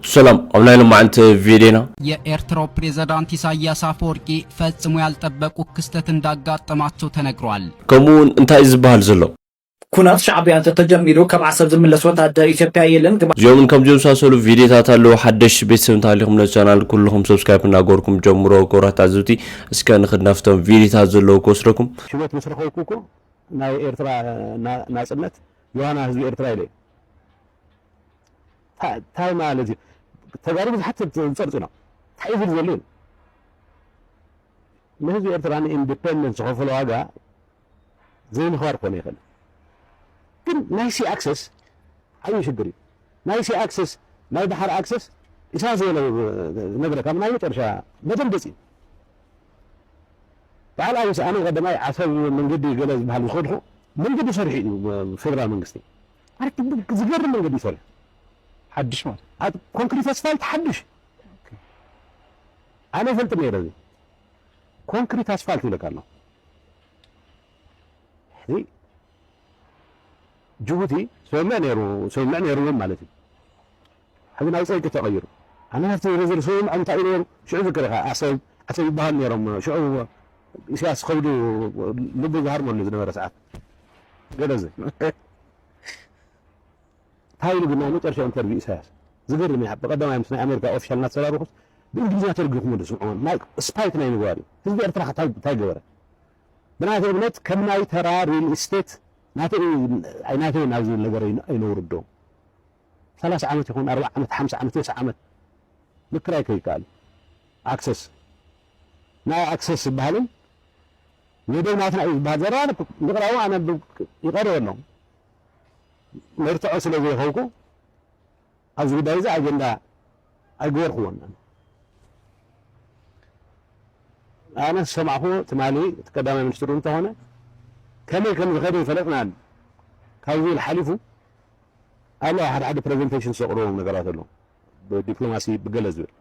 ሰላም፣ ኣብ ናይ ሎማዓንቲ ቪድዮና የኤርትራው ፕሬዝዳንት ኢሳያስ አፈወርቂ ፈጽሞ ያልጠበቁ ክስተት እንዳጋጠማቸው ተነግሯል። ከምኡ እውን እንታይ እዩ ዝበሃል ዘሎ? ኩናት ሻዕብያ እንተተጀሚሩ ካብ ዓሰብ ዝምለስ ወታደር ኢትዮጵያ የለን። ግባ እዚኦምን ከምዚ ዝመሳሰሉ ቪድዮታት ኣለዉ። ሓደሽ ቤተሰብ እንተሃሊኹም ነዚ ቻናል ኩልኹም ሰብስክራይብ እናገበርኩም ጀምሮ። ክቡራት ተዓዘብቲ፣ እስከ ንኽድ ናብቶም ቪድዮታት ዘለዉ ክወስደኩም። ሽመት ምስ ረኸብኩ እኮ ናይ ኤርትራ ና- ናጽነት ዮሃና ህዝቢ ኤርትራ ኢለ። ታ- ታይ ማለት እዩ? ተጋሩ ብዙሓት ዝጸርጹና እንታይ እዩ ዝብል ዘሎ እዩ? ንህዝቢ ኤርትራ ንኢንዲፔንደንስ ዝኸፈሎ ዋጋ ዘይምኽባር ክኾነ ይኽእል። ግን ናይ ሲ ኣክሰስ ዓብዪ ሽግር እዩ። ናይ ሲ ኣክሰስ ናይ ባሕሪ ኣክሰስ ኢሳያስ ዝበለ ነገር ካብ ናይ መጨረሻ መደምደፂ እዩ። በዓል ኣብይ ኣነ ቀዳማይ ዓሰብ መንገዲ ገለ ዝበሃል ዝኸድኩ መንገዲ ሰሪሑ እዩ ፌደራል መንግስቲ። ኣረ ዝገርም መንገዲ ይሰርሑ። ሓድሽ ማለት ኣብ ኮንክሪት ኣስፋልት ሓድሽ ኣነ ፈልጥ ነይረ እዚ ኮንክሪት ኣስፋልት ይለካ ኣሎ። ሕዚ ጅቡቲ ስምምዕ ነይሩ ስምምዕ ነይርዎም ማለት እዩ። ሕዚ ናብ ፀይቂ ተቐይሩ። ኣነ ናብቲ ዝርዝር ስምምዕ እንታይ እዩ ነይሩ ሽዑ ዝክርኻ ኣሰብ ኣሰብ ይበሃል ነይሮም ሽዑ ኢሳያስ ከብዱ ልቡ ዝሃርመሉ ዝነበረ ሰዓት ገለዘ እንታይ ኢሉ ግን ናይ መጨረሻ ኢንተርቪው ኢሳያስ ዝገርም እዩ። ብቀዳማይ ምስ ናይ ኣሜሪካ ኦፊሻል እናተሰራርኩስ ብእንግሊዝኛ ተርጉምኩሞ ዝስምዖ ናይ ስፓይት ናይ ምግባር እዩ። ህዝቢ ኤርትራ እንታይ እንታይ ገበረ? ብናተይ እምነት ከም ናይ ተራ ሪል ስቴት ናተይ ናተይ ናብ ዝብል ነገር ኣይነውርዶ። ሰላሳ ዓመት ይኹን ኣርባዓ ዓመት ሓምሳ ዓመት ተስዓ ዓመት ምክራይ ከይከኣል ኣክሰስ ናይ ኣክሰስ ዝበሃልን ወደብ ናትና እዩ ዝበሃል ዘረባ ምቕራቡ ኣነ ይቐርብ ኣሎ። መርትዖ ስለ ዘይኸውኩ ኣብዚ ጉዳይ እዚ ኣጀንዳ ኣይገበርክዎን። ኣነ ዝሰማዕኩዎ ትማሊ እቲ ቀዳማይ ሚኒስትሩ እንተኾነ ከመይ ከም ዝኸደ ይፈለጥናን ካብ ዝብል ሓሊፉ ኣለዋ ሓደ ሓደ ፕሬዘንቴሽን ዘቕርቦም ነገራት ኣሎ ብዲፕሎማሲ ብገለ ዝብል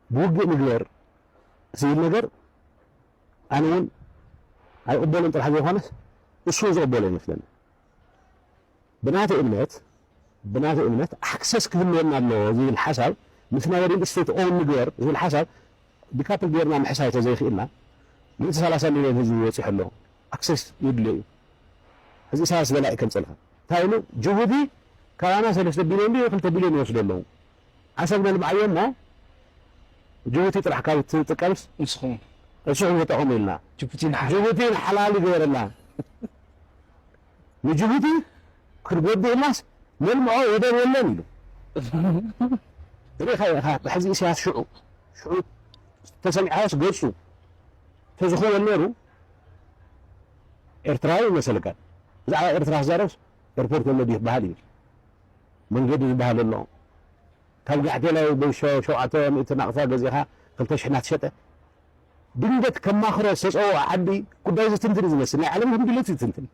ብውግእ ንግበር ዝብል ነገር ኣነ እውን ኣይቕበሎን ጥራሕ ዘይኮነስ እሱ እውን ዝቕበሎ ይመስለኒ። ብናተይ እምነት ብናተይ እምነት ኣክሰስ ክህልወና ኣለዎ ዝብል ሓሳብ ምስ ናይ ሪል ስቴት ኦን ንግበር ዝብል ሓሳብ ዲካፕል ጌርና ምሕሳይ ተዘይኽእልና ምእቲ ሰላሳ ሚልዮን ህዝቢ በፂሑ ኣሎ። ኣክሰስ የድልዮ እዩ። ሕዚ ኢሳያስ በላዒ ከምፀልካ እንታይ ኢሉ ጅቡቲ ካባና ሰለስተ ቢልዮን ድዩ ክልተ ቢልዮን ይወስዱ ኣለዉ። ዓሰብ ነልምዓዮ እሞ ጅቡቲ ጥራሕ ካብ ትጥቀምስ ንስኹም ንስኹም ተጠቐሙ ኢልና። ጅቡቲ ንሓ- ጅቡቲ ንሓላል ይገበረላ። ንጅቡቲ ክንጎድእ ኢልናስ ነልምዖ ወደብ የለን ኢሉ። ርኢኻ ኢኻ ብሕዚ ኢሳያስ ሽዑ ሽዑ ተሰሚዕካዮስ ገጹ ተዝኽወል ነይሩ ኤርትራዊ ይመሰለካ። ብዛዕባ ኤርትራ ክዛረብስ ኤርፖርት ኣሎ ድዩ ይበሃል እዩ። መንገዲ ዝበሃል ኣሎ። ካብ ጋሕቴላይ ብሸውዓተ ሚእቲ ናቕፋ ገዚእኻ ክልተ ሽሕ እናተሸጠ ድንገት ከማኽሮ ዝተፀውዖ ዓዲ ጉዳይ ዝትንትን እዩ ዝመስል። ናይ ዓለም ህንድለት ይትንትን።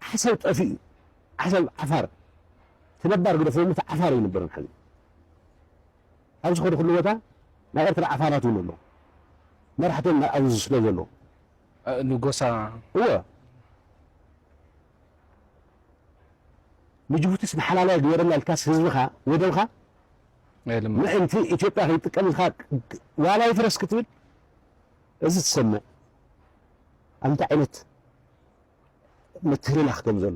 ዓሰብ ጠፊኡ ዓሰብ ዓፋር እቲ ነባር ግደፎ እቲ ዓፋር ኣይነበረን። ሕዚ ኣብ ዝኸዱ ኩሉ ቦታ ናይ ኤርትራ ዓፋራት እውን ኣለዉ። መራሕቶም ኣብዚ ስለ ዘለዉ ንጎሳ እወ ንጅቡቲስ ንሓላላይ ግበረላ ኢልካስ ህዝብኻ ወደብካ ምእንቲ ኢትዮጵያ ከይጥቀም ኢልካ ዋላ ይፍረስ ክትብል እዚ ትሰምዕ ኣንታ ዓይነት ምትህልላኽ ከም ዘሎ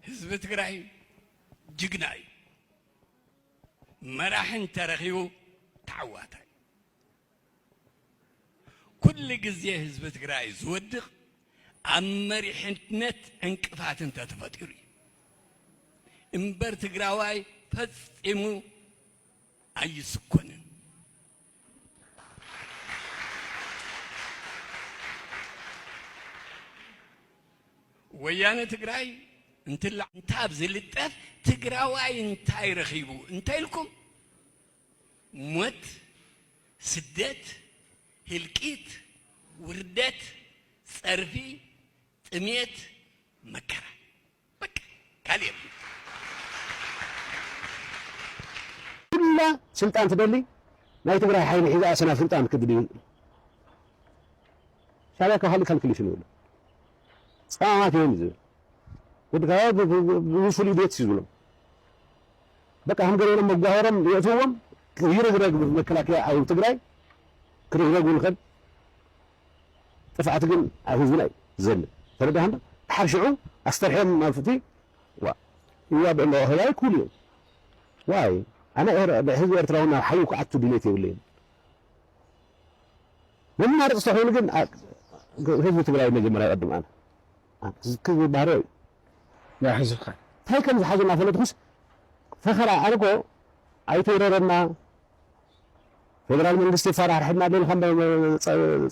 ህዝቢ ትግራይ ጅግና እዩ። መራሒ እንተረኺቡ ተዓዋታይ። ኩሉ ግዜ ህዝቢ ትግራይ ዝወድቕ ኣብ መሪሕነት ዕንቅፋት እንተተፈጢሩ እዩ እምበር ትግራዋይ ፈጺሙ ኣይስኮንን። ወያነ ትግራይ እንትላ እንታብ ዝልጠፍ ትግራዋይ እንታይ ረኺቡ እንተኢልኩም ሞት፣ ስደት፣ ህልቂት፣ ውርደት፣ ጸርፊ፣ ጥሜት፣ መከራ። በቃ ካልእ የብሉን። ኩላ ስልጣን ትደሊ ናይ ትግራይ ሓይሊ ሒዛ ኣሰና ስልጣን ክትድዩ ሻዕብያ ካብ ካልእ ካልኩሌሽን ይብሉ። ጸማማት እዮም ዝብል። ወዲ ካያ ብፍሉይ ቤት እዩ ዝብሎም። በቃ ከም ገለ ኢሎም መጓወሮም የእትዎም። ይረግረግ መከላከያ ኣብ ትግራይ ክርግረግ ይኽእል። ጥፍኣት ግን ኣብ ህዝብና እዩ ዘለ። ተረዳህ እንዶ? ድሓር ሽዑ ኣስተርሕዮም ናብ ፍትሒ። ዋ፣ እዋ ብዕምሮ ህባይ ኩሉ እዩ። ዋይ፣ ኣነ ኤር-፣ ህዝቢ ኤርትራዊ ናብ ሓዩ ክኣቱ ድሌት የብለይን። መማረፂ ተኾይኑ ግን ኣ-፣ ህዝቢ ትግራይ መጀመርያ ይቐድም። ኣነ ኣነ ህዝቢ ክብሪ ባህርያዊ እዩ። ንሕዝብካ እንታይ ከም ዝሓዙ እናፈለጥኩስ ፈኸራ ኣነ እኮ ኣይተውረረና፣ ፌደራል መንግስቲ የፈራርሐና ኣሎ ኢልካ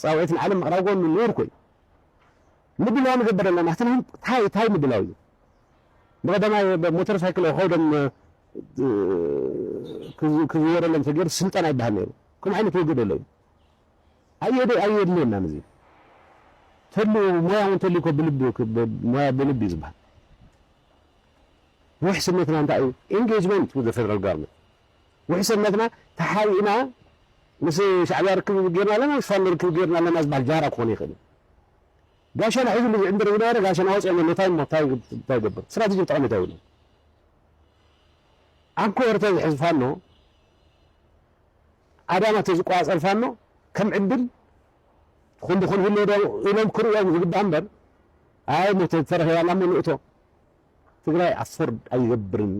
ፃውዒት ንዓለም ምቕራብ ጎኑ ንውር ኮይኑ ምድላው ንገብር ኣለና። እቲ ናይ እንታይ እንታይ ምድላው እዩ? ብቐዳማይ ሞተር ሳይክል ከውዶም ክዝወረሎም ተገይሩ ስልጠና ይበሃል ነይሩ። ከምኡ ዓይነት ወገድ ኣሎ እዩ። ኣየደ ኣየድልየናን እዚ ተሉ ሞያ እውን ተልኮ ብልቢ ሞያ ብልቢ ዝበሃል ውሕስነትና እንታይ እዩ? Engagement with the federal government። ውሕስነትና ተሓቢእና ምስ ሻዕቢያ ርክብ ጌርና ኣለና፣ ምስ ፋኖ ርክብ ጌርና ኣለና ዝበሃል ጃራ ክኾን ይኽእል። ጋሻና ሒዙሉ ዝዕንድር ዝነበረ ጋሻና ወፂኦም ኣሎ። እንታይ እሞ እንታይ እንታይ ይገብር? ስትራቴጂ ጠቐሜታ የብሉን። ኣንኮ ኤርትራ ዝሕዝ ፋኖ ኣዳማ ተዝቋፀር ፋኖ ከም ዕድል ትኹን ድኹን ህሎ ዶ ኢሎም ክርእዮም ዝግባእ እምበር ኣይ ሞተ ተረኺባና እሞ ንእቶ ትግራይ ኣፎርድ ኣይገብርን።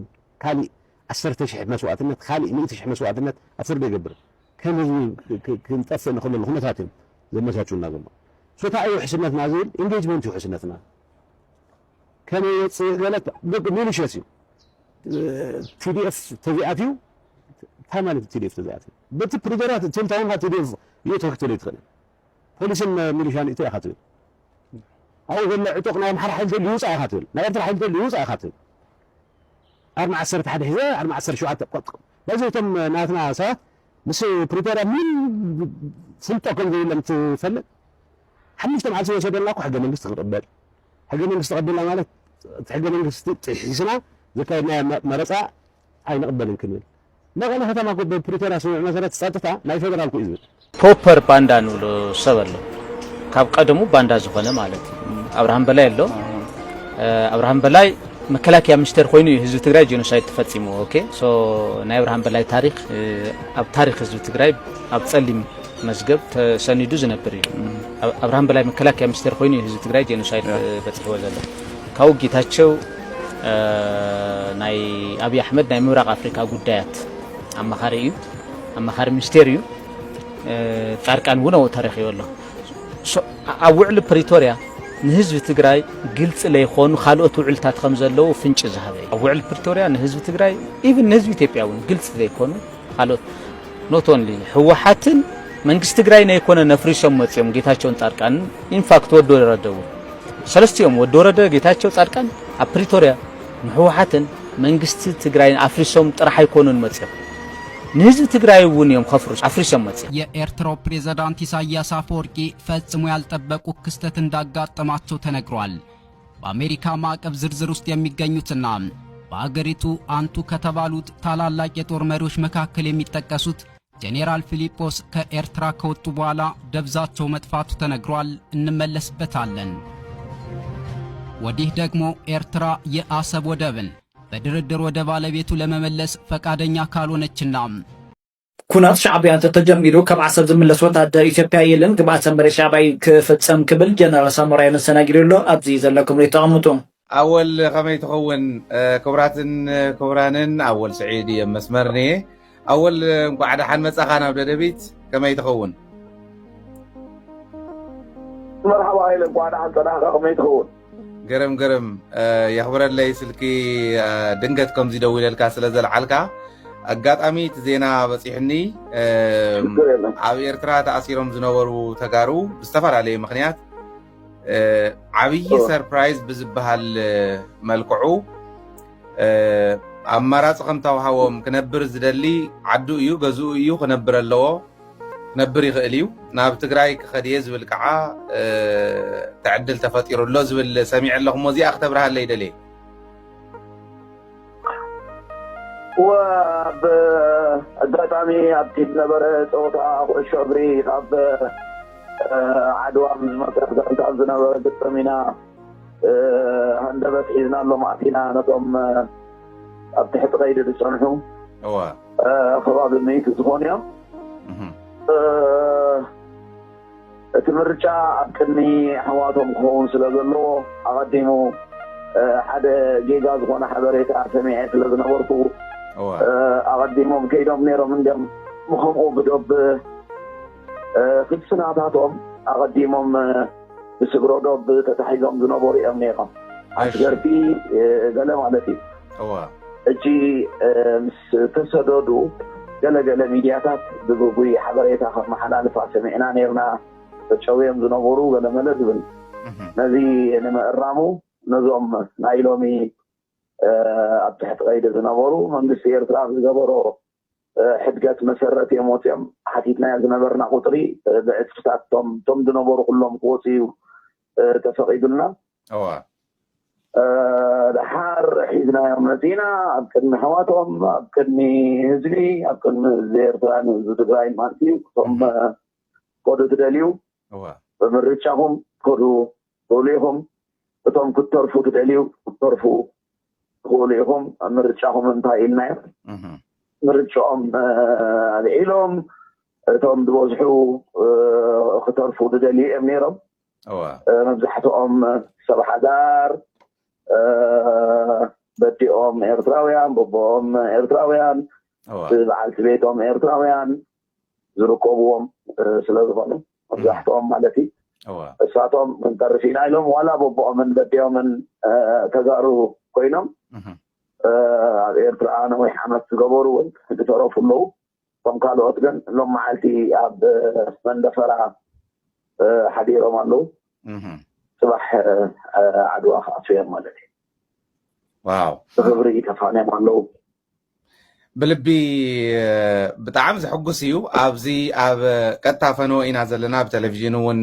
ካሊእ ዓሰርተ ሽሕ መስዋእትነት ካሊእ ሚእቲ ሽሕ መስዋእትነት ኣፎርድ ኣይገብርን። ከም ህዝቢ ክንጠፍእ ንኽእለሉ ኩነታት እዮም ዘመቻቹና ዘሎ። ሶታ እዩ ውሕስነትና ዝብል ኢንጌጅመንት እዩ ውሕስነትና። ከመይ የፅእ ገለ ሚሊሸስ እዩ ቲዲኤፍ ተዚኣትዩ እንታይ ማለት ቲዲኤፍ ተዚኣትዩ በቲ ፕሪቶሪያ ቴምታውንካ ቲዲኤፍ ይእቶ ክትብል ይትኽእል ፖሊስን ሚሊሻን ይእቶ ኢኻ ትብል ኣብኡ ዘሎ ዕጡቕ ናይ ኣምሓራ ሓይሊ ተልዩ ውፃእ ኢኻ ትብል ናይ ኤርትራ ሓይሊ ተልዩ ውፃእ ኢኻ ትብል ኣርማ ዓሰርተ ሓደ ሒዘ ኣርማ ዓሰርተ ሸውዓተ ቆጥቅ በዚ እቶም ናትና ሰባት ምስ ፕሪቶሪያ ምንም ስልጦ ከም ዘይብሎም ትፈልጥ ሓሙሽተ መዓልቲ ወሰደልና እኮ ሕገ መንግስቲ ክንቕበል ሕገ መንግስቲ ተቐቢልና ማለት እቲ ሕገ መንግስቲ ጥሒስና ዘካየድናዮ መረፃ ኣይንቕበልን ክንብል መቐለ ከተማ እኮ ብፕሪቶሪያ ስምምዕ መሰረት ፀጥታ ናይ ፌደራል እኮ እዩ ዝብል ፕሮፐር ባንዳ ንብሎ ሰብ ኣሎ ካብ ቀደሙ ባንዳ ዝኾነ ማለት እዩ ኣብርሃም በላይ ኣሎ ኣብርሃም በላይ መከላከያ ሚኒስቴር ኮይኑ እዩ ህዝቢ ትግራይ ጄኖሳይድ ተፈፂሙ ኦኬ ሶ ናይ ኣብርሃም በላይ ታሪክ ኣብ ታሪክ ህዝቢ ትግራይ ኣብ ፀሊም መዝገብ ተሰኒዱ ዝነብር እዩ ኣብርሃም በላይ መከላከያ ሚኒስቴር ኮይኑ እዩ ህዝቢ ትግራይ ጄኖሳይድ በፂሕዎ ዘሎ ካብኡ ጌታቸው ናይ ኣብይ ኣሕመድ ናይ ምብራቅ ኣፍሪካ ጉዳያት ኣማኻሪ እዩ ኣማኻሪ ሚኒስቴር እዩ ፃርቃን እውን ኣብኡ ተረኪቡ ኣሎ ኣብ ውዕሊ ፕሪቶሪያ ንህዝቢ ትግራይ ግልፂ ለይኮኑ ካልኦት ውዕልታት ከም ዘለዉ ፍንጭ ዝሃበ እዩ ኣብ ውዕሊ ፕሪቶሪያ ንህዝቢ ትግራይ ኢቭን ንህዝቢ ኢትዮጵያ እውን ግልፂ ዘይኮኑ ካልኦት not only ህወሓትን መንግስቲ ትግራይ ነይኮነ ነፍሪሶም መፅኦም ጌታቸውን ፃድቃንን ኢንፋክት ወዲ ወረደ እውን ሰለስቲኦም ወዲ ወረደ ጌታቸው ፃድቃን ኣብ ፕሪቶሪያ ንህወሓትን መንግስቲ ትግራይን ኣፍሪሶም ጥራሕ ኣይኮኑን መፅኦም ንህዝቢ ትግራይ እውን እዮም ከፍርሱ ኣፍሪሶም መፅኦም የኤርትራው ፕሬዝዳንት ኢሳያስ አፈወርቂ ፈጽሞ ያልጠበቁ ክስተት እንዳጋጠማቸው ተነግሯል። በአሜሪካ ማዕቀብ ዝርዝር ውስጥ የሚገኙትና በአገሪቱ አንቱ ከተባሉት ታላላቅ የጦር መሪዎች መካከል የሚጠቀሱት ጄኔራል ፊሊጶስ ከኤርትራ ከወጡ በኋላ ደብዛቸው መጥፋቱ ተነግሯል። እንመለስበታለን። ወዲህ ደግሞ ኤርትራ የአሰብ ወደብን በድርድር ወደ ባለቤቱ ለመመለስ ፈቃደኛ ካልሆነችና ኩናት ሻዕብያ እንተተጀሚሩ ካብ ዓሰብ ዝምለስ ወታደር ኢትዮጵያ የለን፣ ግብኣተ መሬት ሻዕብያ ክፍጸም ክብል ጀነራል ሳሞራ የኑስ ተናጊሩ ኣሎ። ኣብዚ ዘለኩም ሪኢቶ ኣቐምጡ። ኣወል ከመይ ትኸውን? ክቡራትን ክቡራንን ኣወል ስዒድ እየ መስመርኒ። ኣወል እንቋዕ ደሓን መጻኻ ናብ ደደቢት። ከመይ ትኸውን? መርሓባ ሃይለ እንቋዕ ደሓን ጸናሕካ። ከመይ ትኸውን? ገረም ገረም የኽብረለይ ስልኪ ድንገት ከምዚ ደዊለልካ ስለ ዘልዓልካ ኣጋጣሚ እቲ ዜና በፂሕኒ ኣብ ኤርትራ ተኣሲሮም ዝነበሩ ተጋሩ ብዝተፈላለየ ምክንያት ዓብዪ ሰርፕራይዝ ብዝበሃል መልክዑ ኣማራፂ ከም ተውሃቦም ክነብር ዝደሊ ዓዱ እዩ ገዝኡ እዩ ክነብር ኣለዎ ክነብር ይኽእል እዩ ናብ ትግራይ ክኸድ እየ ዝብል ከዓ ተዕድል ተፈጢሩ ኣሎ ዝብል ሰሚዐ ኣለኹ እሞ እዚኣ ክተብርሃለይ ደልየ ወ ኣብ ኣጋጣሚ ኣብቲ ዝነበረ ፀወታ ኩዕሾ እግሪ ካብ ዓድዋ ምስ መቀት ጋንታ ኣብ ዝነበረ ግጥም ኢና ሃንደበት ሒዝናሎም ኣቲና ነቶም ኣብ ትሕቲ ቀይዲ ዝፀንሑ ከባቢ ሚእቲ ዝኾኑ እዮም። እቲ ምርጫ ኣብ ቅድሚ ኣሕዋቶም ክኸውን ስለ ዘለዎ ኣቐዲሙ ሓደ ጌጋ ዝኾነ ሓበሬታ ሰሚዐ ስለ ዝነበርኩ ኣቐዲሞም ከይዶም ነይሮም እንዲም ምኸምኡ ብዶብ ክስናታቶም ኣቐዲሞም ብስግሮ ዶብ ተታሒዞም ዝነበሩ እዮም ነይሮም። ኣስገርቲ ገለ ማለት እዩ። ሕጂ ምስ ተሰደዱ ገለገለ ሚድያታት ብግጉይ ሓበሬታ ከመሓላልፋ ሰሚዕና ነርና። ተጨውዮም ዝነበሩ ገለመለ ዝብል ነዚ ንምእራሙ ነዞም ናይ ሎሚ ኣብ ትሕቲ ቀይዲ ዝነበሩ መንግስቲ ኤርትራ ዝገበሮ ሕድገት መሰረት እዮም ወፂኦም። ሓቲትናዮ ዝነበርና ቁፅሪ ብዕፅፍታት ቶም ዝነበሩ ኩሎም ክወፁ እዩ ተፈቒዱልና። ደሓር ሒዝናዮም መፂና ኣብ ቅድሚ ኣሕዋቶም ኣብ ቅድሚ ህዝቢ ኣብ ቅድሚ ህዝቢ ኤርትራ ንህዝቢ ትግራይ ማለት እዩ እቶም ከዱ ትደልዩ ብምርጫኹም ከዱ ትኽእሉ ኢኹም። እቶም ክትተርፉ ትደልዩ ክትተርፉ ትኽእሉ ኢኹም። ምርጫኹም እንታይ ኢልናዮም። ምርጫኦም ኣልዒሎም እቶም ዝበዝሑ ክተርፉ ዝደልዩ እዮም ነይሮም። መብዛሕትኦም ሰብ ሓዳር በዲኦም ኤርትራውያን በቦኦም ኤርትራውያን በዓልቲ ቤቶም ኤርትራውያን ዝርከብዎም ስለ ዝኾኑ መብዛሕትኦም ማለት እዩ እሳቶም ክንተርፍ ኢና ኢሎም ዋላ በቦኦምን በዲኦምን ተጋሩ ኮይኖም ኣብ ኤርትራ ነዊሕ ዓመት ዝገበሩ እውን ዝተረፉ ኣለዉ። እቶም ካልኦት ግን ሎም መዓልቲ ኣብ መንደፈራ ሓዲሮም ኣለዉ። ፅባሕ ዓድዋ ክኣትዉ እዮም ማለት እዩ። ዋው ብክብሪ ተፋንዮም ኣለዉ። ብልቢ ብጣዕሚ ዘሐጉስ እዩ። ኣብዚ ኣብ ቀጥታ ፈነወ ኢና ዘለና፣ ብቴሌቪዥን እውን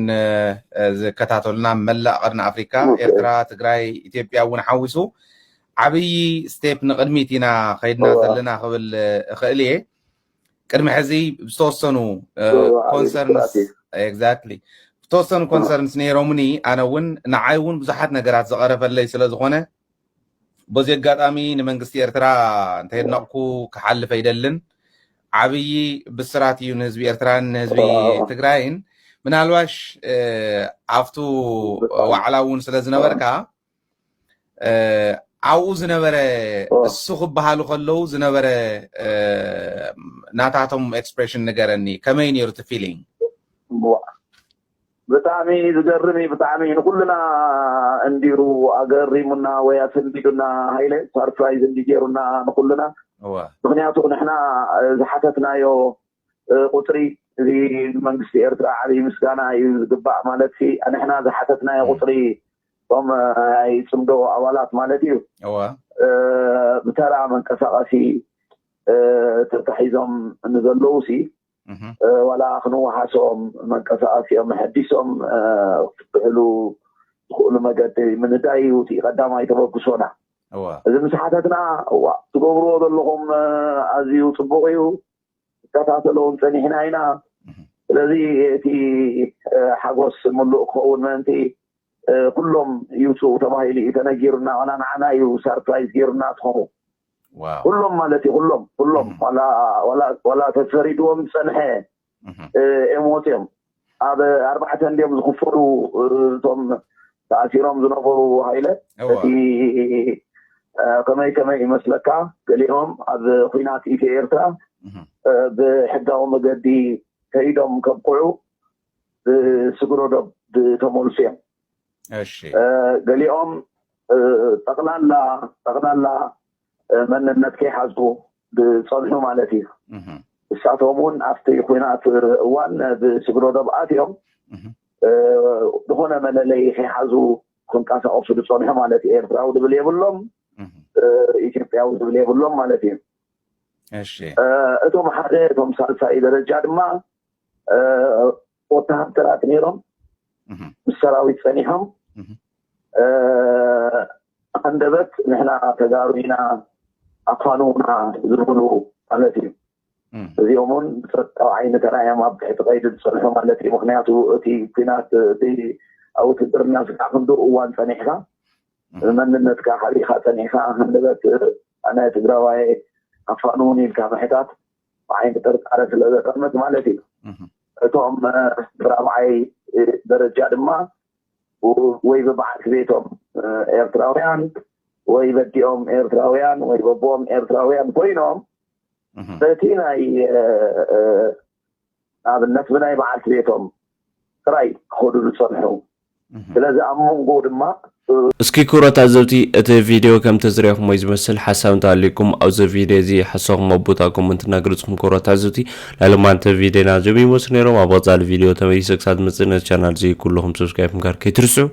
ዝከታተሉና መላእ ቀርኒ ኣፍሪካ፣ ኤርትራ፣ ትግራይ፣ ኢትዮጵያ እውን ሓዊሱ ዓብዪ ስቴፕ ንቕድሚት ኢና ከይድና ዘለና ክብል እኽእል እየ። ቅድሚ ሕዚ ዝተወሰኑ ኮንሰርንስ exactly ዝተወሰኑ ኮንሰርንስ ነይሮምኒ። ኣነ እውን ንዓይ እውን ብዙሓት ነገራት ዝቐረበለይ ስለ ዝኾነ በዚ ኣጋጣሚ ንመንግስቲ ኤርትራ እንተየድነቕኩ ክሓልፍ ኣይደልን። ዓብዪ ብስራት እዩ ንህዝቢ ኤርትራን ንህዝቢ ትግራይን። ምናልባሽ ኣብቱ ዋዕላ እውን ስለ ዝነበርካ ኣብኡ ዝነበረ እሱ ክበሃሉ ከለዉ ዝነበረ ናታቶም ኤክስፕሬሽን ንገረኒ። ከመይ ነይሩ እቲ ፊሊንግ? ብጣዕሚ ዝገርም እዩ። ብጣዕሚ ንኩልና እንዲሩ ኣገሪሙና ወይ ኣሰንቢዱና ሃይለ ሳርፕራይዝ እንዲ ገይሩና ንኩልና። ምክንያቱ ንሕና ዝሓተትናዮ ቁፅሪ እዚ መንግስቲ ኤርትራ ዓብዪ ምስጋና እዩ ዝግባእ። ማለት ንሕና ዝሓተትናዮ ቁፅሪ እቶም ናይ ፅምዶ ኣባላት ማለት እዩ ብተራ መንቀሳቀሲ ተታሒዞም ንዘለዉ ሲ ዋላ ክንወሓሶም መንቀሳቀሲኦም መሐዲሶም ክትብሕሉ ዝኽእሉ መገዲ ምንዳይ እዩ እቲ ቀዳማይ ተበግሶና። እዚ ምስ ሓተትና እዋ ትገብርዎ ዘለኹም ኣዝዩ ፅቡቅ እዩ፣ ንከታተለዎም ፀኒሕና ኢና። ስለዚ እቲ ሓጎስ ምሉእ ክኸውን ምእንቲ ኩሎም ይውፅኡ ተባሂሉ እዩ ተነጊሩና። ዋላ ንዓና እዩ ሳርፕራይዝ ገይሩና ትኾኑ ኩሎም ማለት እዩ ኩሎም ኩሎም ዋላ ተፈሪድዎም ዝፀንሐ እዮም ወፂኦም። ኣብ ኣርባዕተ እንዲዮም ዝኽፈሉ እቶም ተኣሲሮም ዝነበሩ ሃይለ። እቲ ከመይ ከመይ ይመስለካ፣ ገሊኦም ኣብ ኲናት ኢትዮ ኤርትራ ብሕጋዊ መገዲ ከይዶም ከብቅዑ ብስግሮ ዶብ ዝተመልሱ እዮም። ገሊኦም ጠቕላላ ጠቕላላ መንነት ከይሓዙ ዝፀንሑ ማለት እዩ። ንሳቶም እውን ኣብቲ ኲናት እዋን ብስግሮ ዶብ ኣትዮም ዝኾነ መለለይ ከይሓዙ ክንቀሳቀሱ ዝፀንሑ ማለት እዩ። ኤርትራዊ ዝብል የብሎም፣ ኢትዮጵያዊ ዝብል የብሎም ማለት እዩ። እቶም ሓደ እቶም ሳልሳይ ደረጃ ድማ ወተሃደራት ነይሮም፣ ምስ ሰራዊት ፀኒሖም ኣንደበት ንሕና ተጋሩ ኢና ኣፋንውና ዝብሉ ማለት እዩ። እዚኦም እውን ብፀጥታዊ ዓይኒ ተራእዮም ኣብ ትሕቲ ቀይዲ ዝፀንሑ ማለት እዩ። ምክንያቱ እቲ ኲናት እቲ ኣብ ውትድርና ስጋዕ ክንዱ እዋን ፀኒሕካ መንነትካ ሓቢኻ ጸኒሕካ፣ ሃንደበት ኣነ ትግራዋይ ኣፋንውን ኢልካ ምሕታት ብዓይኒ ጥርጣረ ስለ ዘጠምት ማለት እዩ። እቶም ብራብዓይ ደረጃ ድማ ወይ ብበዓልቲ ቤቶም ኤርትራውያን ወይ በዲኦም ኤርትራውያን ወይ በቦኦም ኤርትራውያን ኮይኖም በቲ ናይ ኣብነት ብናይ በዓልቲ ቤቶም ጥራይ ክኸዱ ዝጸንሑ። ስለዚ ኣብ መንጎ ድማ እስኪ ክቡራት ተዓዘብቲ፣ እቲ ቪድዮ ከም ተዝሪኹሞ ዝመስል ሓሳብ እንተሃልዩኩም ኣብዚ ቪድዮ እዚ ሓሳብኩም ኣብ ቦታ ኮመንት እናገለጽኩም ክቡራት ተዓዘብቲ፣ ናይ ሎማዓንቲ ቪድዮና እዚኦም ይመስሉ ነይሮም። ኣብ ቀጻሊ ቪድዮ ተመሊሰ ክሳብ ዝመጽእ ነዚ ቻናል እዚ ኩልኹም ሰብስክራይብ ምግባር ከይትርስዑ።